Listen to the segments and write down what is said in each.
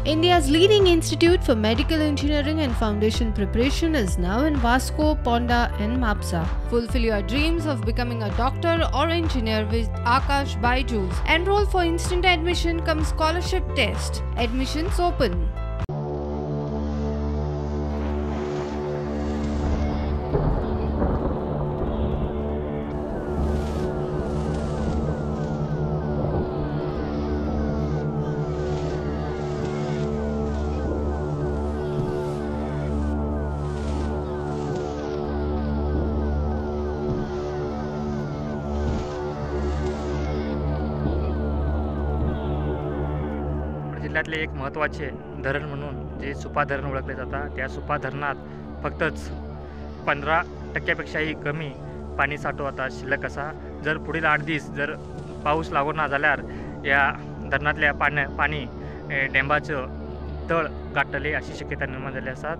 India's leading institute for medical engineering and foundation preparation is now in Vasco, Ponda and Mapsa. Fulfill your dreams of becoming a doctor or engineer with Aakash Byju's. Enroll for instant admission cum scholarship test. Admissions open. जिल्ह्यातले एक महत्त्वाचे धरण म्हणून जे सुपा धरण ओळखले जातात, त्या सुपा धरणात फक्तच 15%पेक्षाही कमी पाणी साठो आता शिल्लक असा. जर पुढील 8 दीस जर पाऊस लागना जाल्यार या धरणातल्या पाणी डॅमाचं तळ गाठतले अशी शक्यता निर्माण झाली आसात.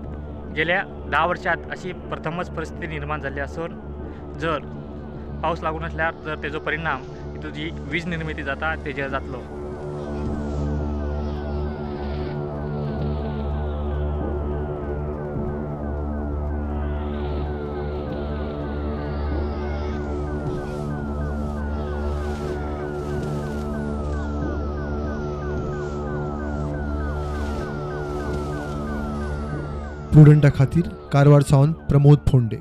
गेल्या 10 वर्षात अशी प्रथमच परिस्थिती निर्माण झाली असून जर पाऊस लागू नसल्यार जर तेजो परिणाम हितून जी वीज निर्मिती जाता तेजेर जातलो. प्रुडंटा खातीर कारवार सावन प्रमोद फोंडे.